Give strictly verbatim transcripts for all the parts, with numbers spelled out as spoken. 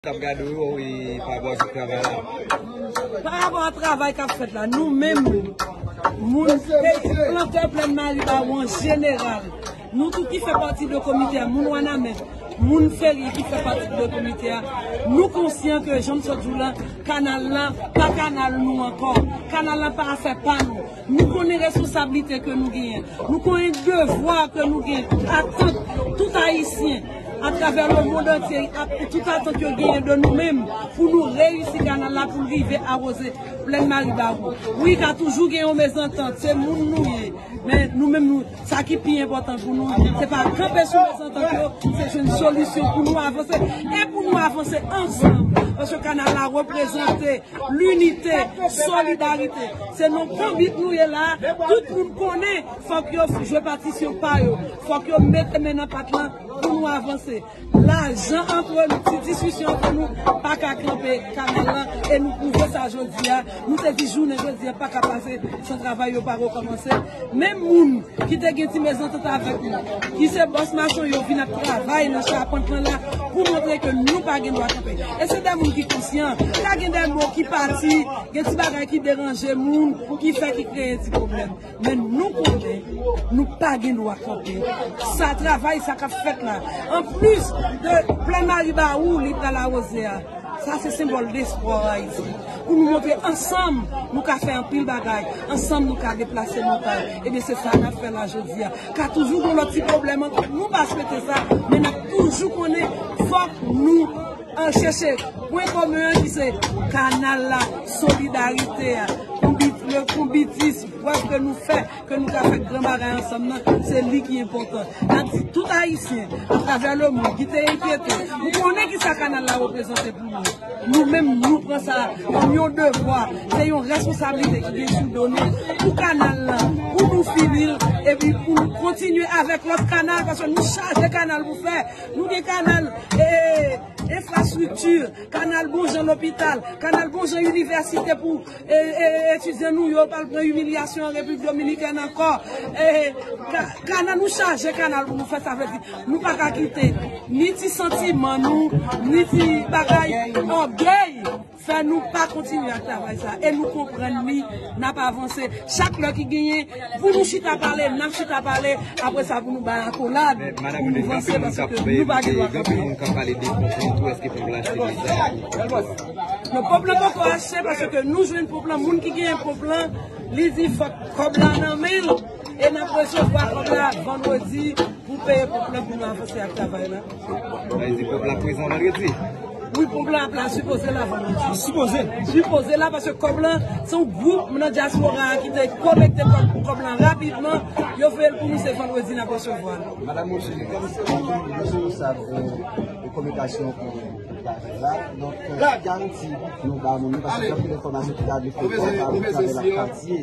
K ap gade w yo, e pa bò sou travay la. Pa rapò a travay k ap fèt la, nou menm, moun, plantè Plèn Maribawou an jeneral, nou tout ki fè pati de komite a, moun Wanament, moun Ferye ki fè pati de komite a, nou konsyan ke, jan m sot di w la, kanal la pa kanal nou ankò. Kanal la pa afè pa nou. Nou konnen responsablite ke nou genyen. Nou konnen devwa ke nou genyen. Atant tout Ayisyen atravè le monde entier, ap, tout atant yo genyen de nou menm pou nou reyisi kanal la, pou l rive awoze Plèn Maribawou. Wi, ka toujou gen yon mezantant, se moun nou ye. Men nou menm, nou, sa ki pi enpòtan pou nou, se pa kanpe sou mezantant yo, se jwenn solisyon pou nou avanse. E pou nou avanse ansanm. Paske kanal la reprezante linite, solidarite. Se nan konbit nou ye la, tout moun konnen, fòk yo jwe patisyon pa yo. Fòk yo mete men nan pat lan pou nou avanse. Lajan antre nou, ti diskisyon antre nou, pa ka kanpe kanal lan, e nou pwouve sa jodi a. Nou te di jounen jodi a pa ka pase san travay yo pa rekòmanse. Menm moun ki te gen ti mezantant avèk nou, ki se bòs machann yo vin ap travay nan chapant lan la pou montre ke nou pa gen dwa kanpe. E se de moun ki konsyan. Ka gen de mo ki pati, gen ti bagay ki deranje moun, ki fè ki kreye ti pwoblèm. Men nou konnen, nou pa gen dwa kanpe. Sa travay sa k ap fèt la. Anplis de Plèn Maribawou, li pral awoze a. Sa se senbòl despwa Ayiti. Pou nou montre ansanm, nou ka fè anpil bagay. Ansanm, nou ka deplase montay. Ebyen, se sa n ap fè la jodi a. Ka toujou gen lòt ti pwoblèm ankò. Nou pa swete sa, men n ap toujou konnen fòk nou, an, chèche pwen komen an ki se kanal la, solidarite a, konbit-, le konbitis, prèv ke nou fè, ke nou ka fè gran bagay ansanm nan, se li ki enpòtan. N ap di tout Ayisyen, atravè lemonn, ki te enkyete, nou konnen ki sa kanal la reprezante pou nou. Nou menm, nou pran sa kòm yon devwa, se yon responsablite ki gen sou do nou, pou kanal la, pou nou fini l, epi pou nou kontinye avèk lòt kanal, paske nou chaje kanal pou fè. Nou gen kanal, e, enfrastrikti, kanal bon jan lopital, kanal bon jan inivèsite pou, e, e, etidyan nou yo pa al pran imilyasyon an Repiblik Dominikèn ankò. E, ka-, kanal, nou chaje kanal pou nou fè, sa vle di, nou pa ka kite ni ti santiman nou, ni ti bagay ògèy fè nou pa kontinye ak travay sa. E nou konprann li, n ap avanse. Chak lè ki genyen, pou nou chita pale, n ap chita pale. Apre sa, pou nou bay akolad, pou nou vanse, paske nou pa gen dwa kanpe. Men, madanm, gen anpil moun k ap pale de ponp lan tou, èske ponp lan achte deja? Non, ponp lan poko achte, paske nou jwenn ponp lan, moun ki genyen ponp lan, li di fòk kòb la nan men l, e n ap resevwa kòb la vandredi pou peye ponp lan, pou nou avanse ak travay la. Sa vle di ponp lan prezan vandredi? Wi, ponp lan ap la, sipoze la vandredi. Sipoze? Sipoze la, paske kòb lan, se yon gwoup nan dyaspora a ki te kolekte kòb, kòb lan rapidman, yo voye l pou nou, se vandredi n ap resevwa l. Madanm Roseline, kòm se ou menm responsab, e, e kominikasyon pou bagay la, donk, e, ki garanti nou ba moun yo, paske gen anpil enfòmasyon ki ta vle fè travay la katye.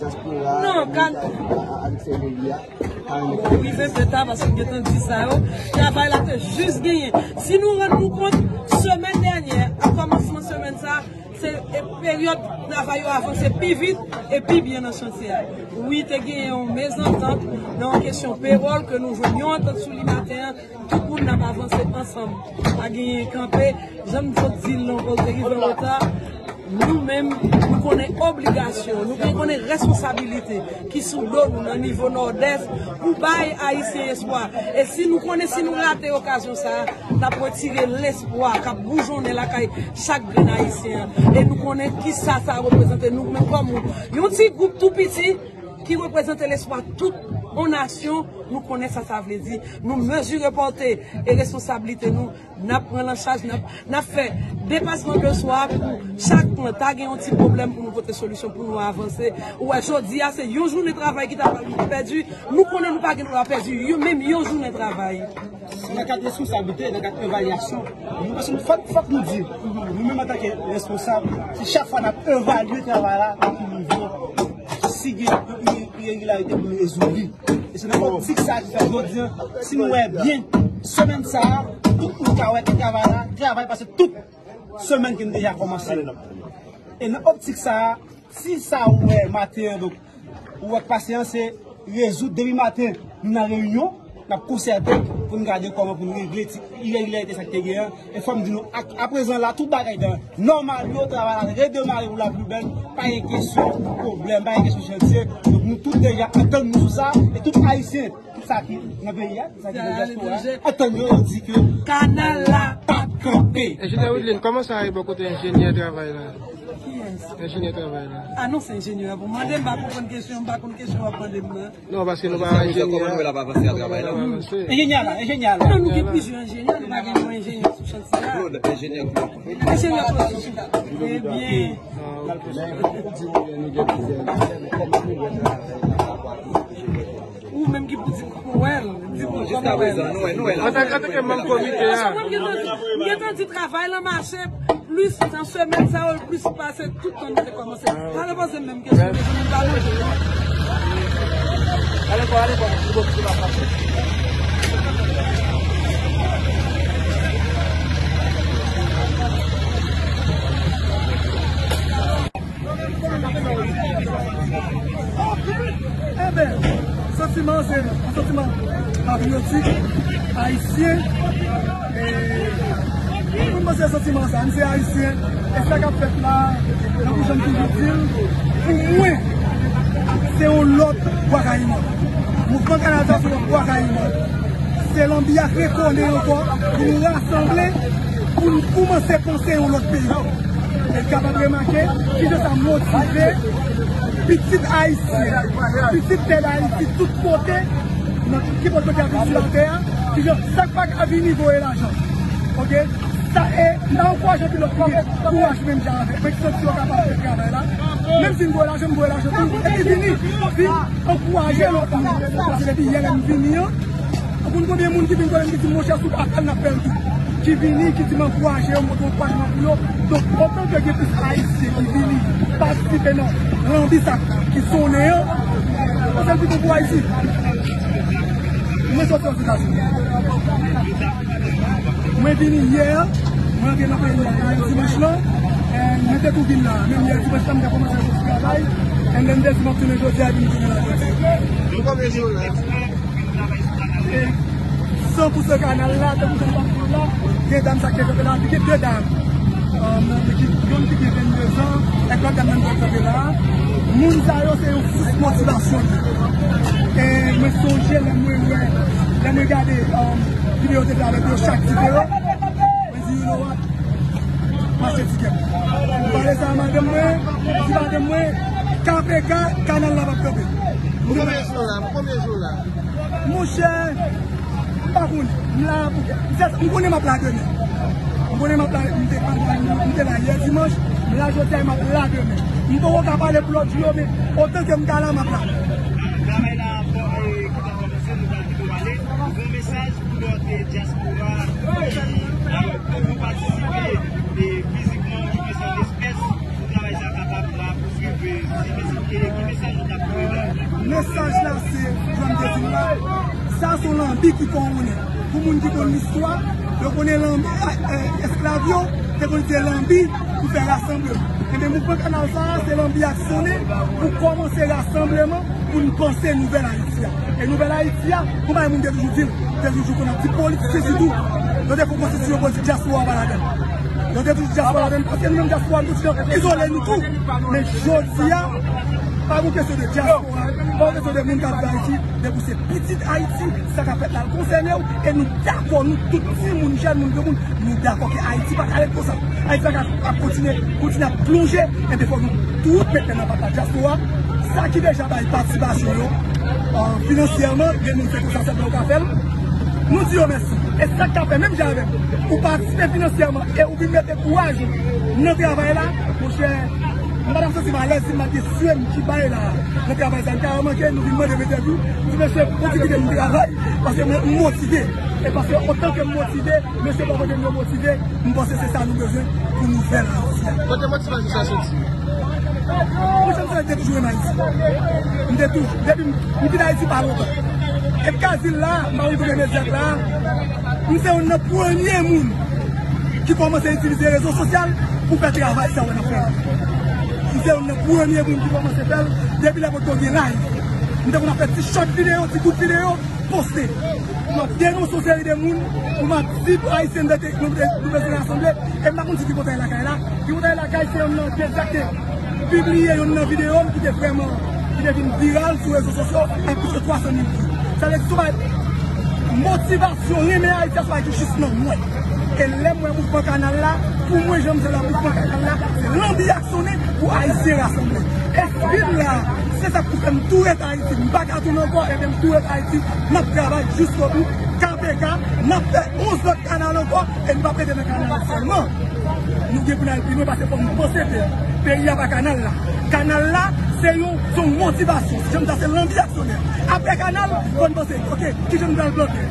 Dyaspora, non, kan a, a, avèk sèvoli a, ka rive pita, paske m gentan di sa yo. Travay la te jis genyen. Si nou rann nou kont, semèn dènyè, a kòmansman semèn sa, se, e, peryòd travay yo avanse pi vit e pi byen nan chantye a. Wi, te genyen yon mezantant nan yon kesyon pewòl ke nou jwenn yon antant sou li maten an. Tout moun n ap avanse ansanm. Pa genyen kanpe. Jan m sot di l nan, pou l te rive an reta, nou menm, nou konnen obligasyon, nou konnen responsabilite ki sou do nou nan nivo Nòdès pou bay Ayisyen espwa. E si nou konnen, si nou rate okazyon sa a, n ap retire lespwa k ap boujonnen lakay chak grenn Ayisyen an. E nou konnen kisa sa reprezante nou menm kòm yon ti gwoup tou piti ki reprezante lespwa tout yon nasyon. Nou konnen sa sa vle di. Nou mezire pòte e responsablite nou. N ap pran l an chaj, n ap, n ap fè depasman de swa pou chak pwen ta gen yon ti pwoblèm pou nou pote solisyon, pou nou avanse. Ou wè, jodi a, se yon jounen travay ki ta pral pèdi. Nou konnen nou pa gen dwa pèdi yon, menm yon jounen travay. Nan kad responsablite, nan kad evalyasyon, nou, paske fòk, fòk nou di, nou menm antanke responsab, se chak fwa n ap evalye travay la, nou pou nou vin, si gen iregilarite pou nou rezoud li. E se nan optik sa a ki fè jodi a, si nou wè byen, semèn sa a, tout moun ka wè ke travay la, travay pase tout semèn ki n deja kòmanse. E nan optik sa a, si sa ou wè maten an, donk, ou wè k pase an, se rezoud depi maten, nou nan reyinyon, k ap konsète pou n gade kòman pou n regle ti iregilarite sa k te gen an. E fò m di nou, ak, aprezan la, tout bagay nan nòmal yo, travay la redemare pou la pli bèl, pa gen kesyon pwoblèm, pa gen kesyon chantye. Donk, nou tout deja antann nou sou sa, e tout Ayisyen, tout sa ki nan peyi a, tout sa ki nan dyaspora, antann yo, yo di ke kanal la p ap kanpe. Enjenyè Widlin, kòman sa ye bò kote enjenyè travay la? Kiyès? Enjenyè travay la. Ah non, se enjenyè a pou mande m, m pa konprann kesyon, m pa konn kesyon w ap mande m nan. Non, paske nou pa enjenyè. Kòman nou wè l ap avanse a travay la? Enjenyè la, enjenyè la. Non, nou gen plizyè enjenyè, nou pa gen yon enjenyè sou chantye a. Claude, enjenyè Claude. Enjenyè Claude. Ebyen. Ou menm ki pou di pou wè l, di pou kòman wè l. Antanke, antanke manm komite a. M gentan di, m gentan di travay lan mache. Plis nan semèn sa yo, l plis pase tout tan nou te kòmanse. Pale poze m menm kesyon, mezanmi, m pa manje. Ale bò, ale bò, nou bò ki se pa pase. Enben, santiman an se yon santiman patriyotik, ayisyen. E, pou m panse santiman sa, m se ayisyen, e sa k ap fèt la, tankou jan m toujou di l, pou mwen, se yon lòt Bwa Kayiman. Mouvman kanalizasyon Bwa Kayiman, se lanbi a k rekonnen ankò, pou nou rasanble, pou nou koumanse panse yon lòt peyi. E l kapab remake kijan sa motive pitit ayisyen, pitit tè Dayiti, tout kote, nan ki pòt kote y ap viv sou latè a, kijan sa k pa ka vini voye lajan. Oke? Sa e, m ta ankouraje anpil lòt ki gen kouraj menm jan avèk mwen, ki santi yo kapab fè travay la. Menm si m voye lajan, m voye lajan tou. Epi vini, vin ankouraje lòt moun. Paske depi yè lè m vini an, ou konn konbyen moun ki vin kote m ki di m, monchè, si w pa fè l, n ap fè l tou. Ki vini, ki di m ankouraje yo, m pote ankourajman pou yo. Donk, otan ke gen plis ayisyen ki vini patisipe nan lanbi sa ki sonnen an, se pito pou Ayiti. Mwen soti Ozetazini. Mwen vini yè, mwen antre nan peyi a yè dimanch lan. E, mwen te tou vin la, menm yè dimanch lan, m te kòmanse soti travay. And then, m te di m ap tounen jodi a, epi m tounen la jodi a. Pou konbyen jou la? E san pou san kanal la, tankou jan m t ap di w la, gen dam sa k te kanpe la, gen de dam. Um, ki, youn ki gen vennde zan, èk lòt dam nan k kanpe la. Moun sa yo se yon sous motivasyon. E mwen sonje lè mwen wè, lè mwen gade, um, videyo te fè avèk yo, chak diferan. Mwen di, you know what? M achte tikè m. M pale sa a madanm mwen, m di madanm mwen, K P K, kanal la p ap kanpe. Pou konbyen jou la? Pou konbyen jou la? Monchè, m pa konnen. M la pou, m fè, m konnen m ap la demen. M konnen m ap la, m te, m te la yè dimanch, m la jodi a, m ap la demen. M poko ka pale pou lòt jou yo, men otan ke m ta la, m ap la. Travay la, bon, e, ki ta kòmanse, nou pral kite w ale. Yon mesaj pou lòt, e, dyaspora ki, e, nou patisipe, e, fizikman, oubyen se an espès, pou travay sa kapab la pouswiv, e, ki mesaj, e, ki mesaj nou t ap voye la? Mesaj la se, jan m te di w la, sa se yon lanbi ki konnen. Pou moun ki konn listwa, yo konnen lanbi, e, e, esklav yo te konn itilize lanbi pou fè rasanbleman. Ebyen, mouvman kanal sa a, se lanbi a k sonnen pou kòmanse rasanbleman pou n panse nouvèl Ayiti a. E nouvèl Ayiti a, konpayi moun te toujou di l, te toujou konn ap di politisyen sitou, yo te fè yon konstitisyon politik dyaspora pa ladann. Yo te toujou dyaspora ladann, paske nou menm dyaspora, nou toujou izole nou tou. Men jodi a, pa yon kesyon de dyaspora, pa yon kesyon de moun k ap viv Ayiti, depi w se pitit Ayiti, sa k ap fèt la, l konsène w, e nou dakò, nou tout timoun, jèn moun, granmoun, nou dakò ke Ayiti pa ka ret konsa. Ayiti pa ka ap kontinye, kontinye ap plonje, ebyen fò nou tout met men nan pat la. Dyaspora, sa ki deja bay patisipasyon yo, euh, finansyèman, gen moun se konsa sèlman yo ka fè l. Nou di yo mèsi. E sa k ka fè, menm jan avè m, ou patisipe finansyèman e ou vin mete kouraj ou nan travay la, monchè, m pa t ap santi m alèz si m pa t gen sè m ki bay la nan travay sa. M ta manke, nou vin mande m entèvyou, m di, mesye, fò w kite m travay, paske mwen, m motive. E paske otan ke m motive, mesye bò kote m yo motive, m panse se sa nou bezwen pou nouvèl Ayiti a. Kote motivasyon sa soti? Monchè, m te toujou renmen Ayiti. M te toujou, depi m, m kite Ayiti pa lontan. E m ka di l la, m pa konn kote medya k la, m se youn nan premye moun ki kòmanse itilize rezo sosyal pou fè travay sa w wè n ap fè a. M se youn nan premye moun ki kòmanse fè l depi lè potko gen live. M te konn ap fè ti short videyo, ti bout videyo, poste. M ap denonse yon seri de moun, pou m ap di pou Ayisyen nou te, nou te, nou bezwen rasanble. E m pa konn si tripotay lakay la. Tripotay lakay se youn nan de zak te pibliye youn nan videyo m ki te vrèman, ki te vin viral sou rezo sosyo, ak plis ke twa san mil view. Sa vle di, se yon bagay, motivasyon, renmen Ayiti a, se yon bagay ki jis nan mwen. E lè m wè mouvman kanal la, pou mwen, jan m di la, mouvman kanal la, se lanbi a sonnen pou Ayisyen rasanble. Espri m la, se sa k pou fè m tou ret Ayiti. M pa ka tounen ankò, ebyen m tou ret Ayiti. N ap travay jiskobou. K P K, n ap fè onz lòt kanal ankò, e nou p ap rete nan kanal la sèlman. Nou gen pou n al pi lwen, paske fò n panse ke peyi a pa kanal la. Kanal la, se yon, se yon motivasyon. Jan m di a, se lanbi a sonnen. Apre kanal, fò n panse, oke, kijan nou pral plante?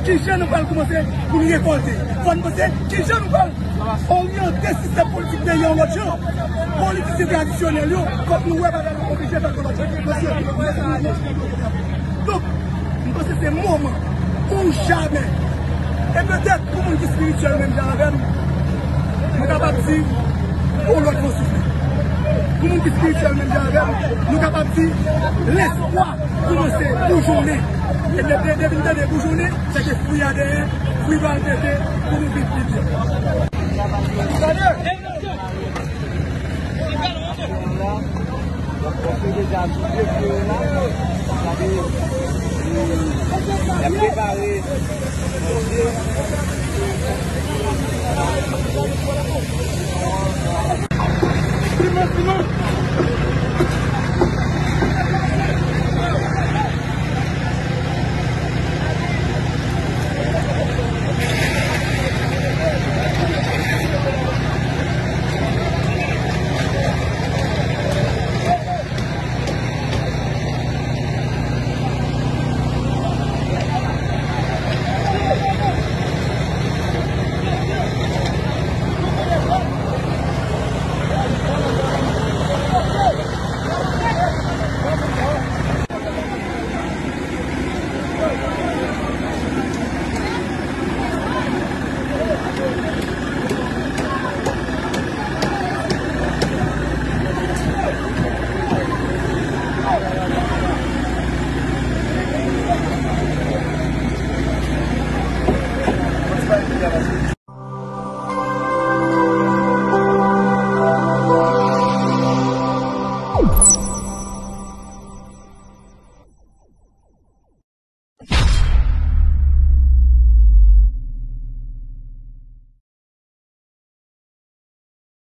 Kijan nou pral kòmanse pou n rekòlte? Fò n panse kijan nou pral oryante sistèm politik peyi a yon lòt jan. Politisyen tradisyonèl yo, fòk nou wè bagay yo oblije fè yon lòt jan. Mesye, mesye, donk, m panse se moman ou jamè. E petèt, pou moun ki espirityèl menm jan avè m, nou kapab di yon lòt van soufle. Pou moun ki espirityèl menm jan avè m, nou kapab di lespwa kòmanse boujone. E depi, depi n tande boujone, se ke fwi a dèyè, fwi pral pete pou nou viv pi byen. Tande! Yo deja sou pye yo la. Gade, y ap prepare manje.